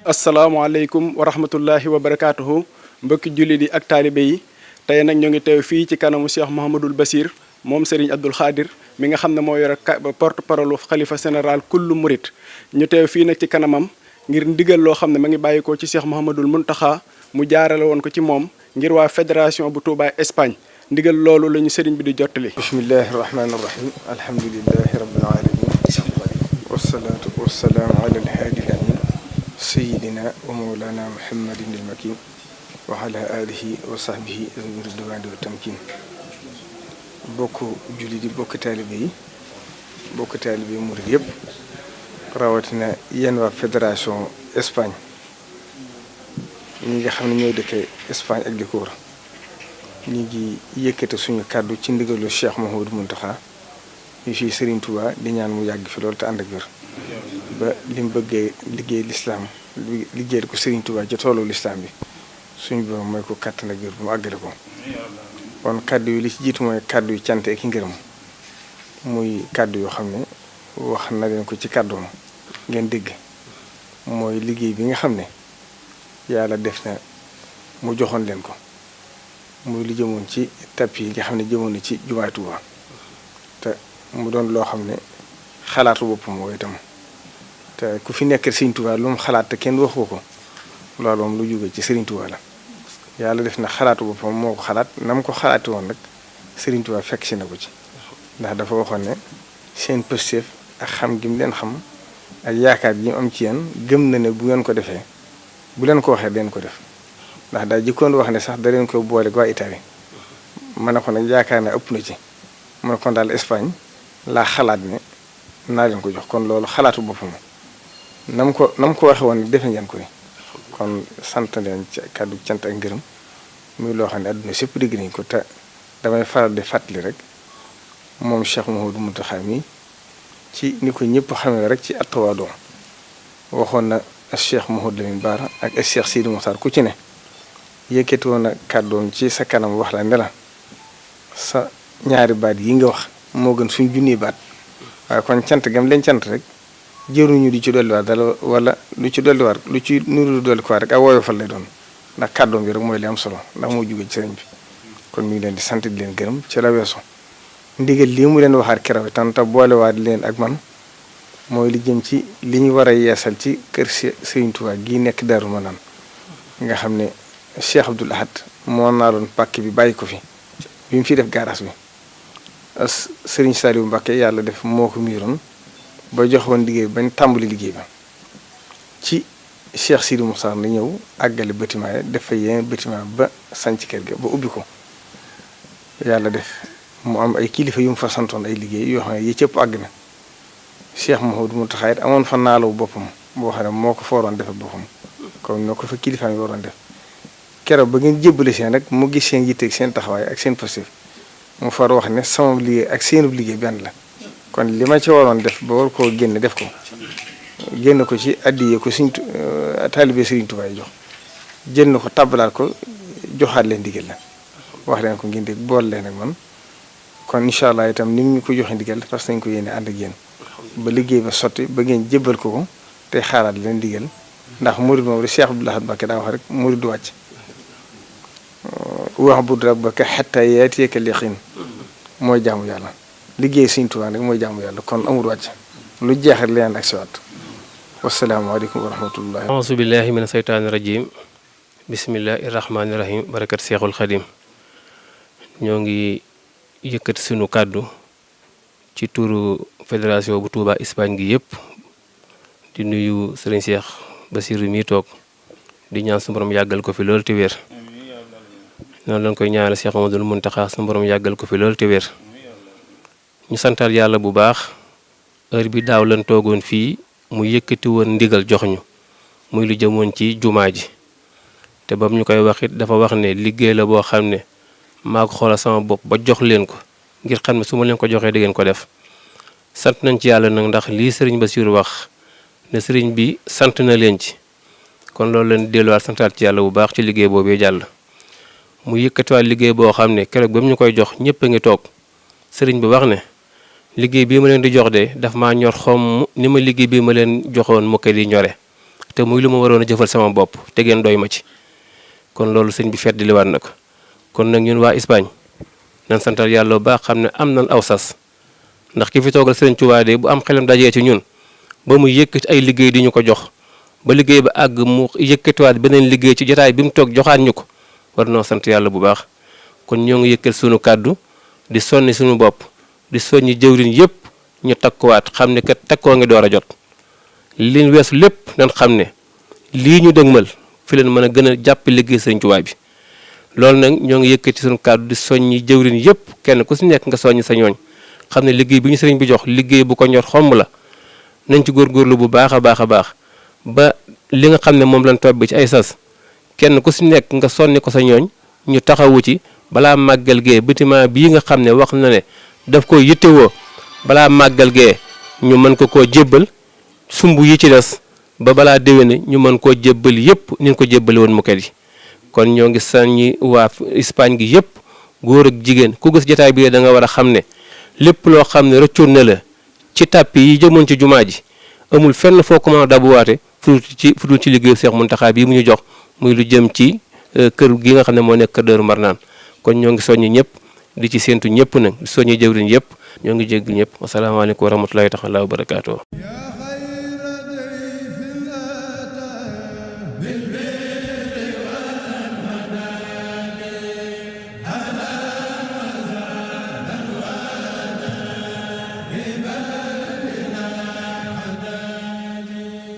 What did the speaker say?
asalaamaaleykum wa rahmatullahi wa barakaatuhu mbokki jullit yi ak taalibe yi tey nag ñoo ngi teew fii ci kanamu Cheikh Mouhamadul Basir moom Serigne Abdoul Khadir mi nga xam ne moo yore porte parole xalifa général kullu murit ñu teew fii nag ci kanamam ngir ndigal loo xam ne ma ngi bàyyikoo ci Cheikh Mouhamadul Muntaxa mu jaarale woon ko ci moom ngir waa fédération bu Touba Espagne ndigal loolu la ñu Serigne bi di jottali. bismillahi rahmaani rahim alhamdulilahi rabbil alamin wasalaatu wasalaamu ala alhaadi alamin sayidina wa mawlana muhammadin almakin wa ala alihi wa sahbihi zawi ridwaani wa tamkin bokk julli di bokk taalibe yi murid yëpp rawatina yéen waa fédération Espagne ñi nga xam ne ñooy dëkkee Espagne ak li ko wër ñu ngi yëkkate suñu kàddu ci ndigalu Cheikh Mouhamadou Mountakha ñu fi Serigne Touba di ñaan mu yàgg fi loolu te ànd ak wér ba li mu bëggee liggéey lislaam liggéeyal ko Serigne Touba ca toolu lislaam bi suñu borom mooy ko kàttan ak wér bu mu àggale ko. kon kàddu yi li ci jiitu mooy kàddu yu cant ak ngërëm muy kàddu yoo xam ne wax na leen ko ci kàddoom ngeen dégg mooy liggéey bi nga xam ne yàlla def na mu joxoon leen ko muy lu jëmoon ci tapis yi nga xam ne jëmoon na ci jumaay Tuuba te mu doon loo xam ne xalaatu boppam mooy itam te ku fi nekk Sëriñ Tuuba lu mu xalaat te kenn waxu ko loolu moom lu jóge ci Sëriñ Tuuba la yàlla def na xalaatu boppam moo ko xalaat na mu ko xalaati woon nag Sëriñ Tuuba fekk si na ko ci ndax dafa waxoon ne seen pësteef ak xam gi mu leen xam ak yaakaar gi mu am ci yéen gëm na ne bu ngeen ko defee bu leen ko waxee den ko def ndax daa jëkkoon wax ne sax da leen koy boole waa Italie ma ne ko nag yaakaar ne ëpp na ci ma ne kon daal Espagne laa xalaat ne naa leen ko jox kon loolu xalaatu boppam na mu ko waxee woon defe ngeen ko ni kon sant leen ci kàddu cant ak ngërëm muy loo xam ne adduna sépp dégg nañ ko te damay faral di fàttali rek moom Cheikh Mouhamadou Mountakha mi ci ni ko ñëpp xamee rek ci attawaadoo waxoon na Cheikh Mouhamadou Lamine Bara ak Cheikh Sidi Mokhtar ku ci ne yëkkati woon na kàddoom ci sa kanam wax la ne la sa ñaari baat yi nga wax moo gën suñ junniy baat waaye kon cant gam leen cant rek jëruñu di ci dolliwaat dala wala lu ci dolliwaat lu ci nuru dolli ko rek ak woyofal lay doon ndax kàddoom bi rek mooy li am solo ndax moo jóge ci sëriñ bi kon mi ngi leen di sant di leen gërëm ci la weesu ndigal lii mu leen waxaat keroog itam te boolewaat leen ak man mooy li jëm ci li ñu war a yeesal ci kër Sëriñ Tuubaa gii nekk Daaru Manaan nga xam ne Cheikh Abdoul Ahad moo naaloon pàkk bi bàyyi ko fi bi mu fi def gaaraas bi Sëriñ Saliou Mbacké yàlla def moo ko miiroon ba jox woon liggéey bañ tàmbali liggéey ba ci Cheikh Sidi Moussa na ñëw àggale bâtiment yi def fa yeneen bâtiment ba sanc kër ga ba ubbi ko yàlla def mu am ay kilifa yu mu fa santoon ay liggéey yoo xam ne yi cëpp àgg na Cheikh Mouhamadou Mountakha it amoon fa naalaw boppam boo xam ne moo ko fa waroon defal boppam comme noo ko fa kilifa yi waroon def keroog ba ngeen jébbale seen rek mu gis seen yitteeg seen taxawaay ak seen positif mu far wax ne sama liggéey ak seenu liggéey benn la kon li ma ci waroon def ba war koo génne def ko génn ko ci addiye ko suñ taalibe Sëriñ Tuubaa jox jël na ko tàbbalaat ko joxaat leen ndigal la wax leen ko ngeen dégg bool leen ak man kon incha allah itam ni ñu ko joxe ndigal parce que nañ ko yéene ànd ak yéen ba liggéey ba sotti ba ngeen jébbal ko te xaaraat leen ndigal ndax murid moom rek Cheikh Abdoul Ahad Mbacké daa wax rek murid du wàcc wa'bud rabbaka hattaa ya'tiyakal yaqiin mooy jaamu yàlla liggéey Sëriñ Tuubaa rek mooy jaamu yàlla kon amul wàcc lu jeexal leen ak siwaat wasalaamaaleykum wa rahmatullahi auzu billahi mina seytaani rajim bismillahi rahmaani rahim barakat Seexul Xadim ñoo ngi yëkkati sunu kàddu ci turu fédération bu Touba Espagne gi yëpp di nuyu sëriñ Cheikh Bassirou mi toog di ñaan su borom yàggal ko fi loolu te wér noonu lañ koy ñaanal Cheikh Mouhamadoul Mountakha su borom yàggal ko fi loolu te wér ñu santal yàlla bu baax heure bi daaw lañ toogoon fii mu yëkkati woon ndigal jox ñu muy lu jëmoon ci jumaa ji te bam ñu koy wax it dafa wax ne liggéey la boo xam ne maa ko xoolal sama bopp ba jox leen ko ngir xam ne su ma leen ko joxee da ngeen ko def sant nañ ci yàlla nag ndax lii sëriñ Bassirou wax ne sëriñ bi sant na leen ci kon loolu leen delluwaat santaat ci yàlla bu baax ci liggéey boobee jàll mu yëkkatiwaat liggéey boo xam ne keroog ba mu ñu koy jox ñëpp a ngi toog sëriñ bi wax ne liggéey bii ma leen di jox de daf maa ñor xomm ni ma liggéey bii ma leen joxoon mu ko di ñore te muy lu ma waroon a jëfal sama bopp te ngeen doy ma ci kon loolu sëñ bi fedd liwaat na ko kon nag ñun waa Espagne nan santal yàlla bu baax xam ne am nañ aw sas ndax ki fi toogal Sëriñ Tuubaa de bu am xelam dajee ci ñun ba mu yëkkati ay liggéey di ñu ko jox ba liggéey ba àgg mu yëkkatiwaat beneen liggéey ci jotaay bi mu toog joxaat ñu ko war noo sant yàlla bu baax kon ñoo ngi yëkkal sunu kàddu di sonni suñu bopp di soññi jëwriñ yëpp ñu takkuwaat xam ne kat takkoo ngi door a jot liñ weesu lépp nan xam ne lii ñu dëgmal fi leen mën a gën a jàpp liggéey Sëriñ Tuubaa bi loolu nag ñoo ngi yëkkati suñu kàddu di soññi jëwriñ yëpp kenn ku si nekk nga soññi sa ñooñ xam ne liggéey bi ñu sëriñ bi jox liggéey bu ko ñor xomm la nañ ci góorgóorlu bu baax a baax a baax ba li nga xam ne moom lañ tobbi ci ay sas kenn ku si nekk nga sonni ko sa ñooñ ñu taxawu ci balaa màggal gee bâtiment bii nga xam ne wax na ne daf ko yittewoo balaa màggal gee ñu mën ko koo jébbal sumb yi ci des ba balaa déwéne ñu mën koo jébbal yëpp ni ñu ko jébbali woon muket yi kon ñoo ngi saññi waa Espagne gi yëpp góor ak jigéen ku gis jotaay bi da nga war a xam ne lépp loo xam ne rëccoon na la ci tàppi yi jëmoon ci jumaa ji amul fenn foo ko mën a dabuwaate fu dul ci liggéeyu Seex Muntaxaa bii mu ñu jox muy lu jëm ci kër gi nga xam ne moo nekk kër Daaru Marnaan kon ñoo ngi soññi ñëpp di ci séentu ñëpp nag di soññi jëwriñ yëpp ñoo ngi jégg ñëpp wasalaamaaleykum wa rahmatulahi taala wa barakaatu